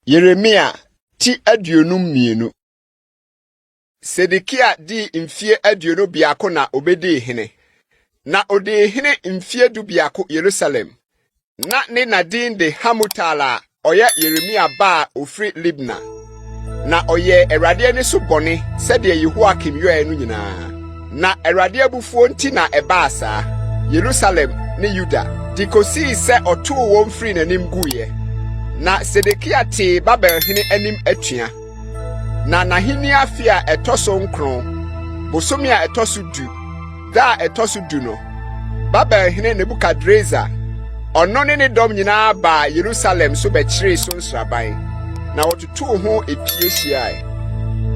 Yeremia ti 52. Sedekia dii mfie 21 na obedii hene, na odii hene mfie 11 Yerusalem. Na ne na din de Hamutal a ɔyɛ Yeremia ba a ofiri Libna. Na ɔyɛɛ Awurade ani so bɔne sɛdeɛ Yehoiakim yɔeɛ no nyinaa. Na Awurade abufuo nti na ɛbaa saa, Yerusalem ne Yuda, de kosii sɛ ɔtoo wɔn firii n'anim guiɛ. Na Sedekia tee Babel hene anim atua. Na n'ahenni afe a ɛtɔ so nkron, bosome a ɛtɔ so du, da a ɛtɔ so du no, Babel hene Nebukadresar, ɔno ne ne dɔm nyinaa baa Yerusalem so bɛkyeree so nsraban, na wɔtotoo ho epie hyiae.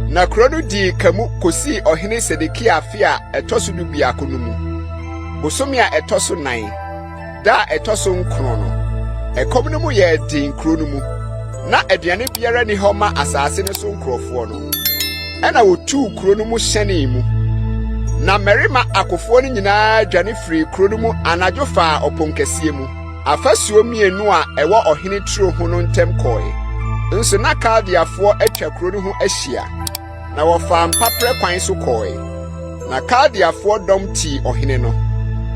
Na kuro no dii ka mu kosii ɔhene Sedekia afe a ɛtɔ so 11 no mu, bosome a ɛtɔ so nan, da a ɛtɔ so nkron no, ɛkɔm no mu yɛɛ den kuro no mu. Na aduane biara nni hɔ ma asase no so nkurɔfoɔ no. Ɛnna wɔtuu kuro no mu hyɛnee mu. Na mmarima akofoɔ no nyinaa dwane firii kuro no mu anadwo faa ɔponkɛseɛ mu, afasuo mmienu a ɛwɔ ɔhene turo ho no ntam kɔe. Nso na Kaldeafoɔ atwa kuro no ho ahyia, na wɔfaa mpaperɛ kwan so kɔe. Na Kaldeafoɔ dɔm tii ɔhene no,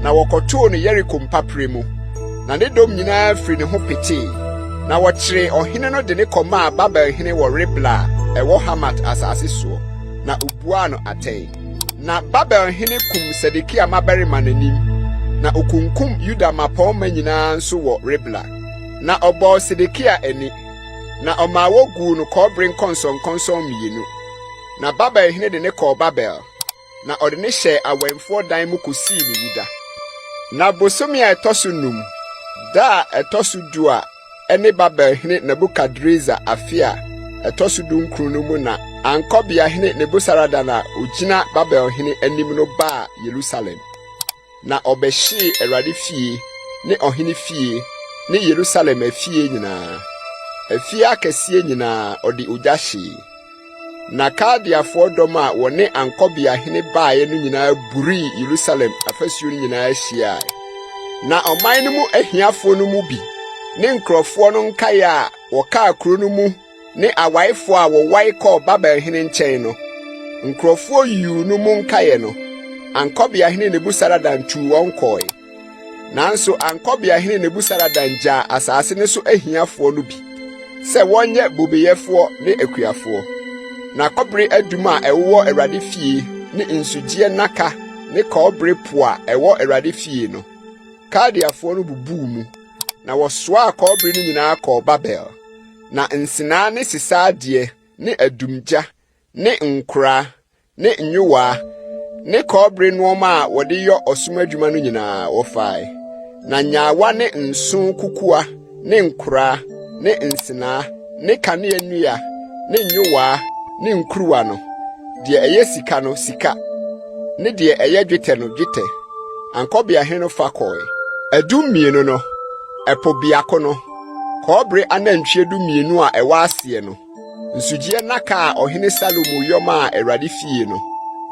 na wɔkɔtoo no Yeriko mpaperɛ mu, na ne dɔm nyinaa firi ne ho petee. Na wɔkyeree ɔhene no de ne kɔmaa Babel hene wɔ Ribla a ɛwɔ Hamat asase soɔ, na obuaa no atɛn. Na Babel hene kum Sedekia mmabarima n'anim, na okunkum Yuda mmapɔmma nyinaa nso wɔ Ribla. Na ɔbɔɔ Sedekia ani, na ɔmaa woguu no kɔbere nkɔnsɔnkɔnsɔn mmienu. Na Babel hene de ne kɔɔ Babel, na ɔde no hyɛɛ awɛmfoɔ dan mu kosii ne wuda. Na bosome a ɛtɔ so num, da a ɛtɔ so du a ɛne Babel hene Nebukadresar afe a ɛtɔ so 19 no mu na ankɔbeahene Nebusaradan a ogyina Babel hene anim no baa Yerusalem. Na ɔbɛhyee Awurade fie ne ɔhene fie ne Yerusalem afie nyinaa. Afie akɛseɛ nyinaa ɔde ogya hyee. Na Kaldeafoɔ dɔm a wɔne ankɔbeahene baeɛ no nyinaa burii Yerusalem afasuo no nyinaa hyiae. Na ɔman no mu ahiafoɔ no mu bi ne nkurɔfoɔ no nkaeɛ a wɔkaa kuro no mu ne awaefoɔ a wɔwae kɔɔ Babel hene nkyɛn no, nkurɔfoɔ yuu no mu nkaeɛ no, ankɔbeahene Nebusaradan tuu wɔn kɔe. Nanso ankɔbeahene Nebusaradan gyaa asase no so ahiafoɔ no bi sɛ wɔnyɛ bobeyɛfoɔ ne akuafoɔ. Na kɔbere adum a ɛwowɔ Awurade fie ne nsugyeɛ nnaka ne kɔbere po a ɛwɔ Awurade fie no, Kaldeafoɔ no bubuu mu, na wɔsoaa kɔbere no nyinaa kɔɔ Babel. Na nsenaa ne sesa adeɛ ne adumgya ne nkoraa ne nyowaa ne kɔbere nnoɔma a wɔde yɔ ɔsom adwuma no nyinaa wɔfae. Na nyaawa ne nso kukuwa ne nkoraa ne nsenaa ne kanea nnua ne nyowaa ne nkuruwa no, deɛ ɛyɛ sika no sika, ne deɛ ɛyɛ dwetɛ no dwetɛ, ankɔbeahene no fa kɔe. Adum mmienu no, ɛpo biako no, kɔbere anantwie 12 a ɛwɔ aseɛ no, nsugyeɛ nnaka a ɔhene Salomo yɔ maa Awurade fie no,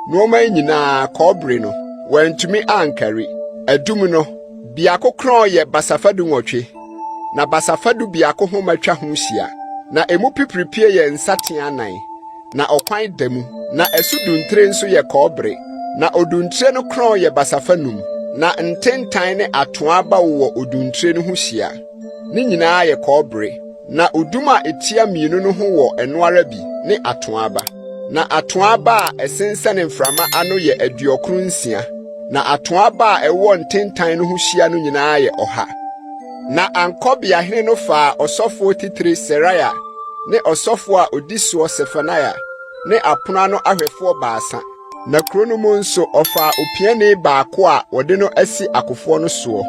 nneɛma yi nyinaa kɔbere no, wɔantumi ankari. Adum no, biako korɔn yɛ basafa 18, na basafa 11 homa twa ho hyia, na emu pipiripie yɛ nsateaa nan, na ɔkwan da mu, na ɛso duntire nso yɛ kɔbere, na oduntire no korɔn yɛ basafa num, na ntentan ne atoaa aba wowɔ oduntire no ho hyia. Ne nyinaa yɛ kɔbere, na odum a etia mmienu no ho wɔ ɛno ara bi ne atoaa aba. Na atoaa aba a ɛsensɛne mframa ano yɛ 96, na atoaa aba a ɛwowɔ ntentan no ho hyia no nyinaa yɛ 100. Na ankɔbeahene no faa ɔsɔfoɔ titire Seraia ne ɔsɔfoɔ a odi soɔ Sefania ne apono ano ahwɛfoɔ baasa. Na kuro no mu nso ɔfaa opiani baako a wɔde no asi akofoɔ no soɔ,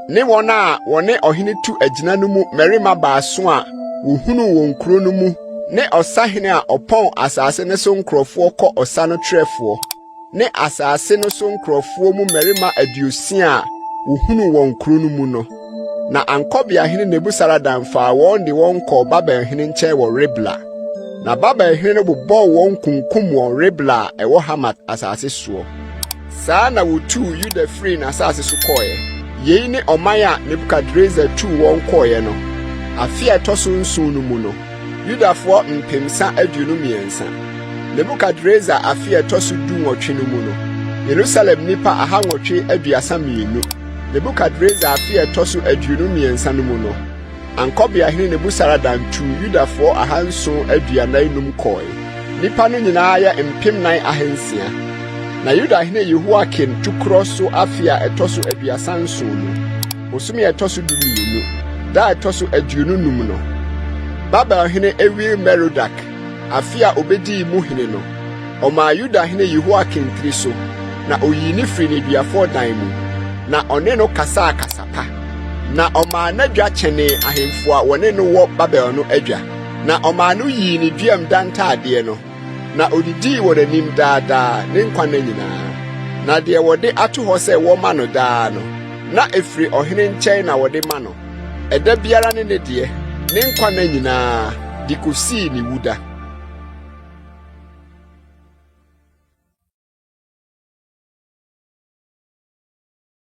ne wɔn a wɔne ɔhene tu agyina no mu mmarima baason a wɔhunuu wɔn kuro no mu ne ɔsahene a ɔpɔn asase no so nkurɔfoɔ kɔ ɔsa no twerɛfoɔ, ne asase no so nkurɔfoɔ mu mmarima 60 a wɔhunuu wɔn kuro no mu no. Na ankɔbeahene Nebusaradan faa wɔn de wɔn kɔɔ Babel hene nkyɛn wɔ Ribla. Na Babel hene no bobɔɔ wɔn kunkum wɔn Ribla a ɛwɔ Hamat asase soɔ. Saa na wɔtuu Yuda firii n'asase so kɔeɛ. Yei ne ɔman a Nebukadresar tuu wɔn kɔeɛ no, afe a ɛtɔ so nson no mu no. Yudafoɔ 323. Nebukadresar afe a ɛtɔ so 18 no mu no, Yerusalem nnipa 832. Nebukadresar afe a ɛtɔ so 23 no mu no, Ankɔbeahene Nebusaradan tuu Yudafoɔ 745 kɔe. Nnipa no nyinaa yɛ 4,600. Na Yudahene Yehoiakin tukorɔ so afe a ɛtɔ so 37 mu, bosome a ɛtɔ so 12, da a ɛtɔ so 25 no, Babelhene Ewil-Merodak, afe a obedii mu hene no, ɔmaa Yudahene Yehoiakin tiri so, na oyii no firii nneduafoɔ dan mu, na ɔne no kasaa kasa pa. Na ɔmaa n'adwa kyɛnee ahemfo a wɔne no wɔ Babel no adwa, na ɔmaa no yii ne duamda ntadeɛ no, na odidii wɔn anim daa daa ne nkwa nna nyinaa. Na deɛ wɔde ato hɔ sɛ wɔmma no daa no, na ɛfiri ɔhene nkyɛn na wɔde ma no, ɛda biara ne ne deɛ, ne nkwa nna nyinaa, de kosii ne wuda.